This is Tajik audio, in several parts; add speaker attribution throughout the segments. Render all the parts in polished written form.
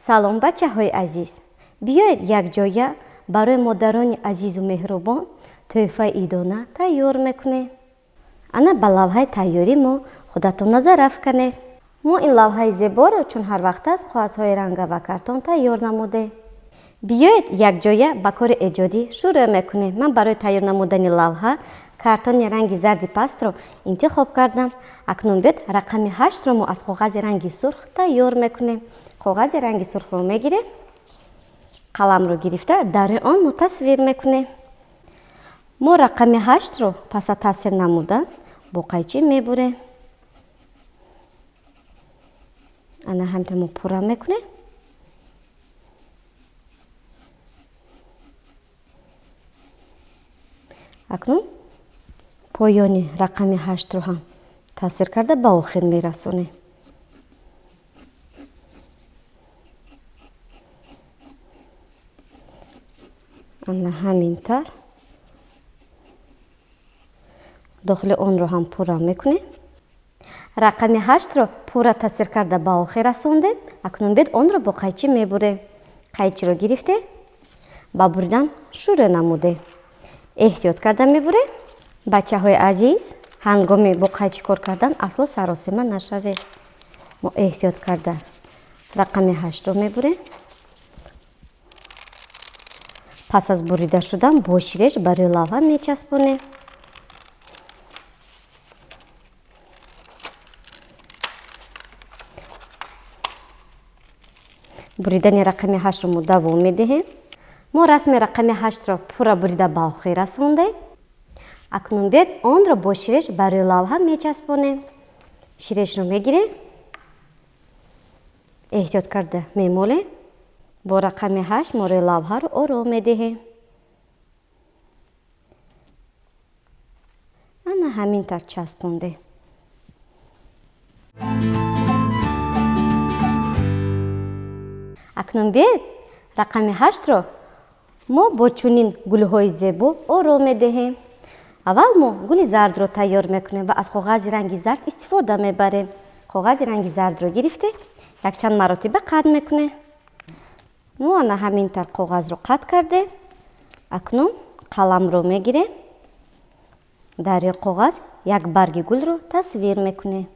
Speaker 1: Салом, бачаҳои азиз! Биёед якҷоя барои модарони азизу меҳрубон тӯҳфаи идона тайёр мекунем. Ана ба лавҳаи тайёрӣ мо худатон назар афканед. Мо ин лавҳаи зеборо чун ҳар вақт аст коғазҳои ранга ва картон тайёр намудем. Биёед якҷоя ба кори эҷодӣ шурӯъ мекунем. Ман барои тайёр намудани лавҳа картони ранги зарди пастро интихоб кардам. Акнун биёед рақами 8-ро мо аз коғази ранги сурх тайёр мекунем. Коғази ранги сурхро мегирем, қаламро гирифта дар рӯи он мо тасвир мекунем. Мо рақами 8-ро пас аз тасвир намудан бо қайчӣ мебурем. Ана ҳаминтавр мо пурра мекунем. Акнун поёни рақами 8-ро ҳам тасвир карда ба охир мерасонем. Ана ҳамин тавр дохили онро ҳам пурра мекунем. Рақами 8-ро пурра тасвир карда ба охир расондем. Акнун биёед онро бо қайчӣ мебурем. Қайчиро гирифте ба буридан шурӯъ намудем. Эҳтиёт карда мебурем. Бачаҳои азиз, ҳангоми бо қайчӣ кор кардан асло саросема нашавед. Мо эҳтиёт карда рақами 8-ро мебурем. Пас аз бурида шудан бо ширеш ба рӯи лавҳа мечаспонем. Буридани рақами 8-ро мо давом медиҳем. Мо расми рақами 8-ро пурра бурида ба охир расондем. Акнун биёед онро бо ширеш ба рӯи лавҳа мечаспонем. Ширешро мегирем, эҳтиёт карда мемолем. Бо рақами 8 мо рӯи лавҳаро ором медиҳем. Ана ҳамин тавр часпондем. Акнун биёед рақами 8-ро мо бо чунин гулҳои зебо ором медиҳем. Аввал мо гули зардро тайёр мекунем ва аз коғази ранги зард истифода мебарем. Коғази ранги зардро гирифте якчанд маротиба қат мекунем. Мо ана ҳамин тавр коғазро қат кардем. Акнун қаламро мегирем. Дар рӯи коғаз як барги гулро тасвир мекунем.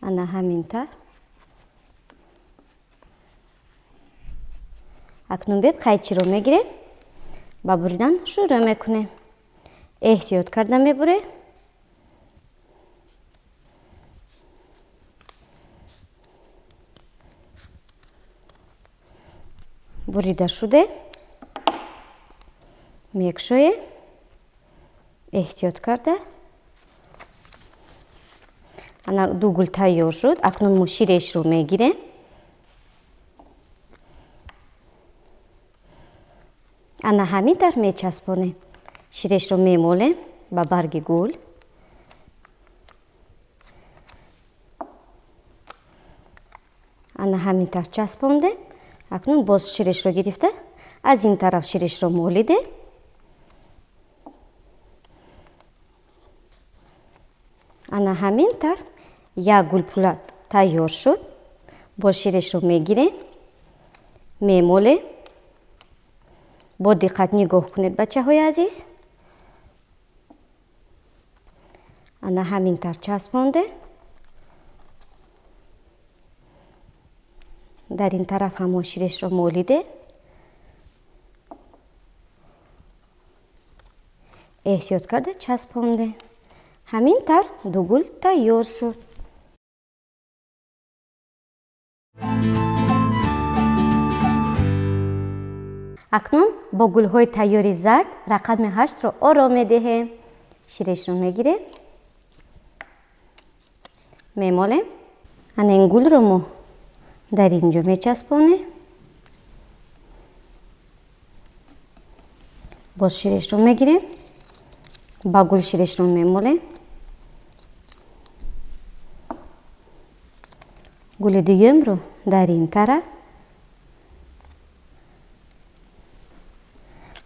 Speaker 1: Ана ҳамин тавр. Акнун биёед қайчиро мегирем, ба буридан шурӯъ мекунем. Эҳтиёт карда мебурем. Бурида шуде мекшоем, эҳтиёт карда. Ана ду гул тайёр шуд. Акнун мо ширешро мегирем. Ана ҳамин тавр мечаспонем. Ширешро мемолем ба барги гул. Ана ҳамин тавр часпондем. Акнун боз ширешро гирифта аз ин тараф ширешро молидем. Ана ҳамин тавр як гулпула тайёр шуд. Боз ширешро мегирем, мемолем. Бо диққат нигоҳ кунед, бачаҳои азиз. Ана ҳамин тавр часпондем. Дар ин тараф ҳам мо ширешро молидем. Эҳтиёт карда часпондем. Ҳамин тавр ду гул тайёр шуд. Акнун бо гулҳои тайёри зард рақами 8-ро ором медиҳем. Ширешро мегирем, мемолем. Ана ин гулро мо дар ин ҷо мечаспонем. Боз ширешро мегирем, ба гул ширешро мемолем. Гули дуюмро дар ин тараф.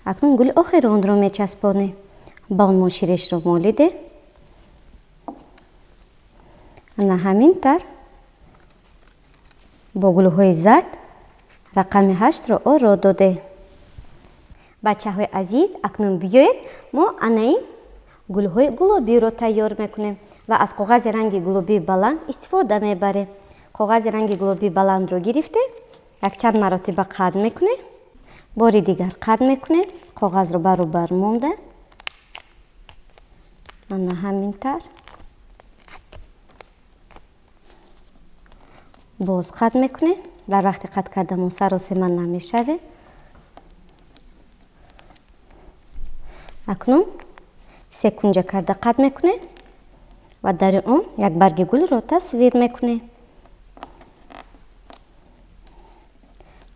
Speaker 1: Акнун гули охиронро мечаспонем. Ба он мо ширешро молидем. Ана ҳамин тар бо гулҳои зард рақами 8-ро оро доде. Бачаҳои азиз, акнун биёед мо ана ин гулҳои гулобиро тайёр мекунем ва аз коғази ранги гулобии баланд истифода мебарем. Коғази ранги гулобии баландро гирифте, якчанд маротиба қад мекунем, бори дигар қад мекунем, коғазро баробар монда. Ана ҳамин тар боз қад мекунем. Дар вақти қад кардан саросема намешавем. Акнун се кунҷа карда қад мекунем ва дар он як барги гулро тасвир мекунем.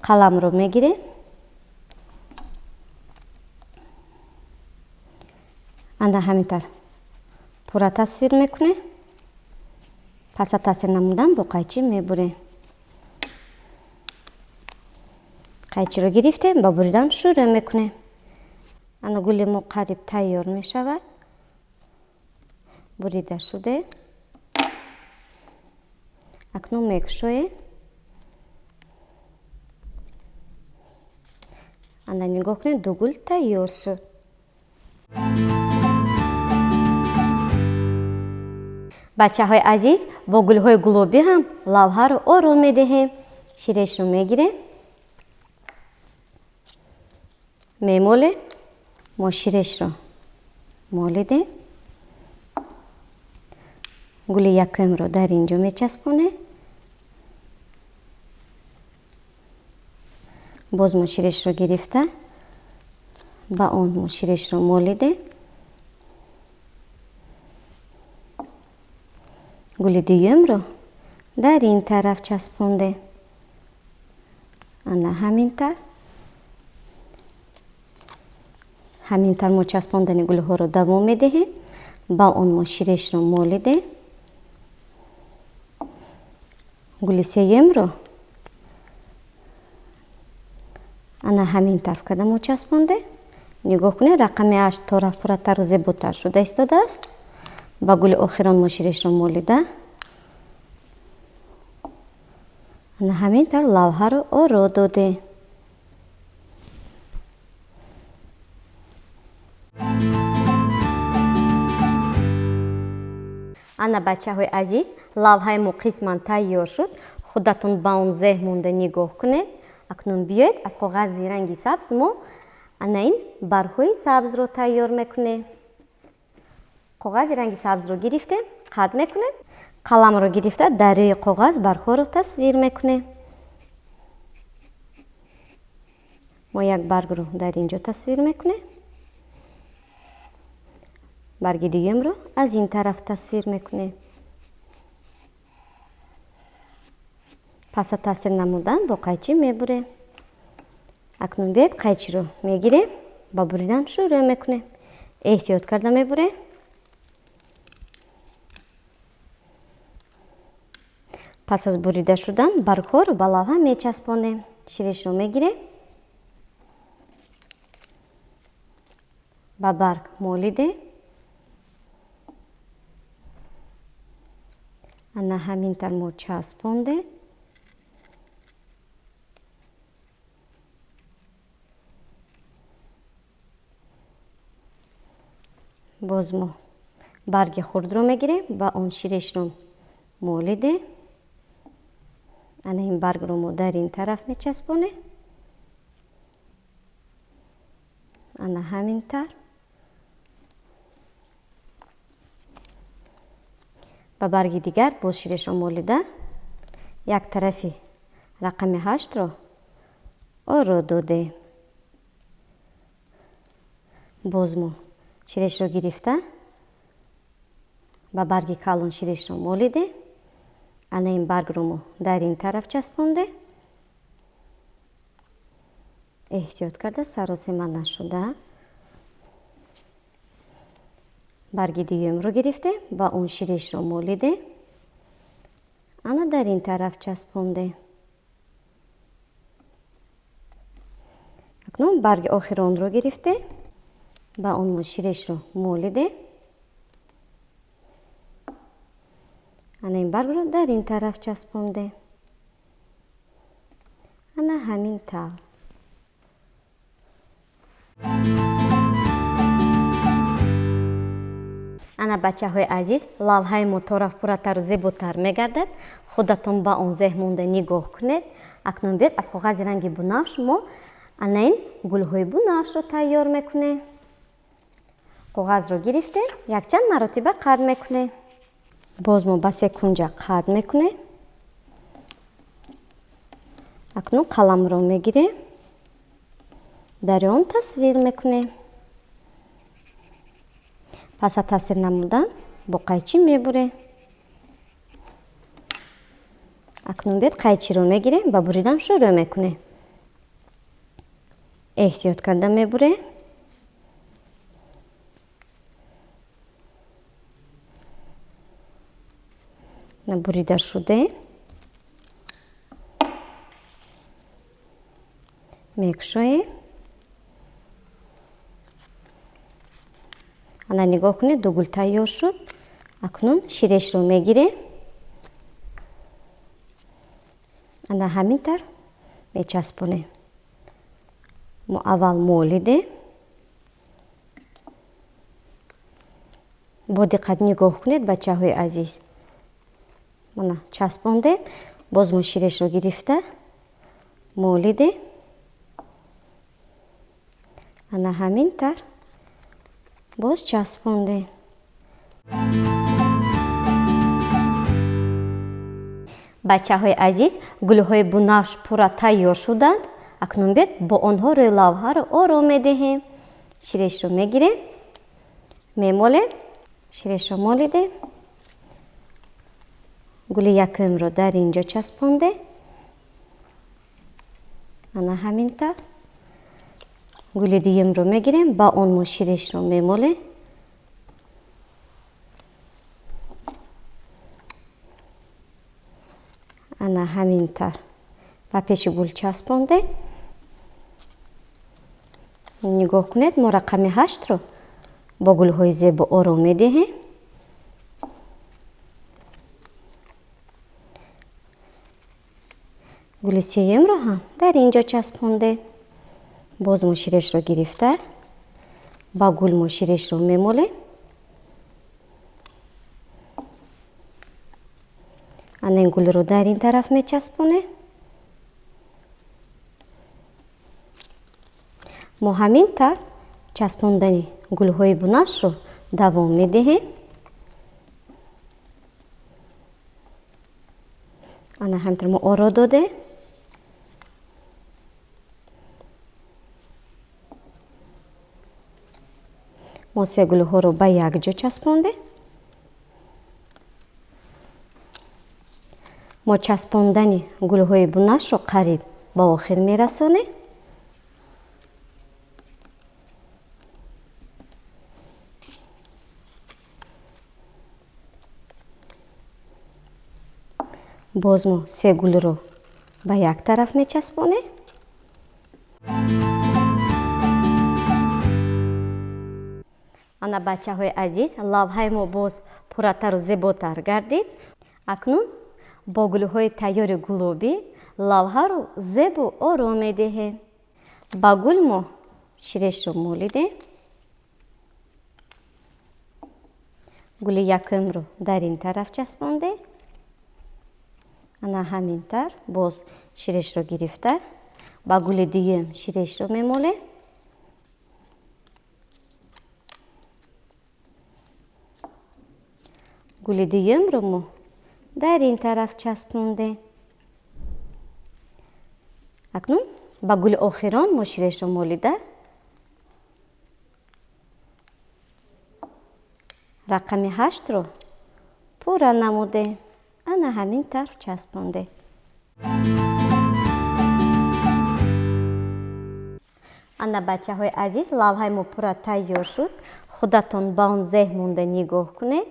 Speaker 1: Қаламро мегирем. Ана ҳамин тар пурра тасвир мекунем. Пас аз тасвир намудан бо қайчи мебурем. Қайчиро гирифтем, ба буридан шурӯъ мекунем. Ана гули мо қариб тайёр мешавад. Бурида шуде. Акнун мекушоем. Ана нигоҳ кунед, ду гул тайёр шуд. Бачаҳои азиз, бо гулҳои гулобӣ ҳам лавҳаро ором медиҳем. Ширешро мегирем, мемолем. Мо ширешро молидем. Гули якумро дар ин ҷо мечаспонем. Боз мо ширешро гирифта ба он мо ширешро молидем. Гули дуюмро дар ин тараф часпондем. Ана ҳамин тар. Ҳамин тар мо часпондани гулҳоро давом медиҳем. Ба он мо ширешро молидем. Гули сеюмро ана ҳамин тараф карда мо часпондем. Нигоҳ кунед, рақами 8 тораф пурратару зеботар шуда истодааст. Ба гули охирон мо ширешро молида ана ҳамин тавр лавҳаро оро додем. Ана бачаҳои азиз, лавҳаи мо қисман тайёр шуд. Худатон ба он зеҳн монда нигоҳ кунед. Акнун биёед аз коғази ранги сабз мо ана ин баргҳои сабзро тайёр мекунем. Коғази ранги сабзро гирифтем, қад мекунем. Қаламро гирифта дар рӯи коғаз баргҳоро тасвир мекунем. Мо як баргро дар ин ҷо тасвир мекунем. Барги дуюмро аз ин тараф тасвир мекунем. Пас аз тасвир намудан бо қайчи мебурем. Акнун биёед қайчиро мегирем, ба буридан шурӯъ мекунем. Эҳтиёт карда мебурем. Пас аз бурида шудан баргҳоро ба лавҳа мечаспонем. Ширешро мегирем, ба барг молидем. Ана ҳамин тар мо часпондем. Боз мо барги хурдро мегирем, ба он ширешро молидем. Ана ин баргро мо дар ин тараф мечаспонем. Ана ҳамин тар. Ба барги дигар боз ширешро молида як тарафи рақами 8-ро оро додем. Боз мо ширешро гирифта ба барги калон ширешро молидем. Ана ин баргро мо дар ин тараф часпондем. Эҳтиёт карда саросема нашуда барги дуюмро гирифтем, ба он ширешро молидем. Ана дар ин тараф часпондем. Акнун барги охиронро гирифтем, ба он мо ширешро молидем. Ана ин баргро дар ин тараф часпондем. Ана ҳамин тавр. Ана бачаҳои азиз, лавҳаи мо тораф пурратару зеботар мегардад. Худатон ба он зеҳн монда нигоҳ кунед. Акнун биёед аз коғази ранги бунафш мо ана ин гулҳои бунафшро тайёр мекунем. Коғазро гирифтем, якчанд маротиба қад мекунем. Боз мо ба се кунҷа қад мекунем. Акнун қаламро мегирем, дар он тасвир мекунем. Пас аз тасвир намудан бо қайчӣ мебурем. Акнун биёед қайчиро мегирем, ба буридан шурӯъ мекунем. Эҳтиёт карда мебурем. Бурида шуде. Мекушоем. Ана нигоҳ кунед, ду гул тайёр шуд. Акнун ширешро мегирем. Ана ҳамин тавр мечаспонем. Мо аввал молидем. Бо диққат нигоҳ кунед, бачаҳои азиз. Мана часпондем. Боз мо ширешро гирифта молидем. Ана ҳамин тавр боз часпондем. Бачаҳои азиз, гулҳои бунафш пурра тайёр шуданд. Акнун биёед бо онҳо рӯи лавҳаро ором медиҳем. Ширешро мегирем, мемолем. Ширешро молидем. Гули якумро дар ин ҷо часпондем. Ана ҳамин тавр. Гули дуюмро мегирем, ба он мо ширешро мемолем. Ана ҳамин тавр ба пеши гул часпондем. Нигоҳ кунед, мо рақами 8-ро бо гулҳои зебо ором медиҳем. Гули сеюмро ҳам дар ин ҷо часпондем. Боз мо ширешро гирифта ба гул мо ширешро мемолем. Ана ин гулро дар ин тараф мечаспонем. Мо ҳамин тавр часпондани гулҳои бунафшро давом медиҳем. Ана ҳамин тавр мо оро додем. Мо се гулҳоро ба як ҷо часпондем. Мо часпондани гулҳои бунафшро қариб ба охир мерасонем. Боз мо се гулро ба як тараф мечаспонем. Ана бачаҳои азиз, лавҳаи мо боз пурратару зеботар гардид. Акнун бо гулҳои тайёри гулобӣ лавҳаро зебу ором медиҳем. Ба гул мо ширешро молидем. Гули якумро дар ин тараф часпондем. Ана ҳамин тавр боз ширешро гирифта ба гули дуюм ширешро мемолем. Гули дуюмро мо дар ин тараф часпондем. Акнун ба гули охирон мо ширешро молида рақами 8-ро пурра намудем. Ана ҳамин тавр часпондем. Ана бачаҳои азиз, лавҳаи мо пурра тайёр шуд. Худатон ба он зеҳн монда нигоҳ кунед.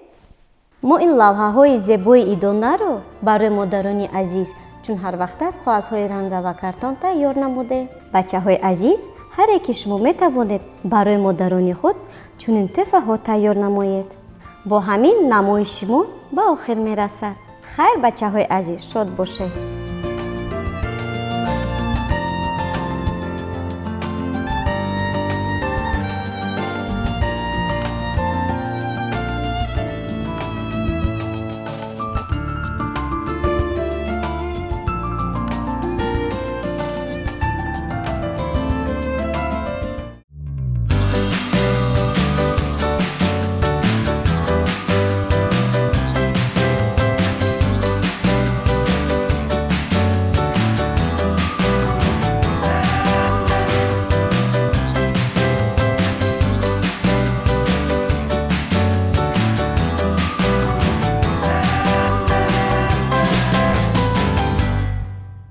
Speaker 1: Мо ин лавҳаҳои зебои идонаро барои модарони азиз, чун ҳар вақт аз коғазҳои ранга ва картон тайёр намудем. Бачаҳои азиз, ҳар яке шумо метавонед барои модарони худ чунин тӯҳфаҳо тайёр намоед. Бо ҳамин намоиши мо ба охир мерасад. Хайр, бачаҳои азиз, шод бошед.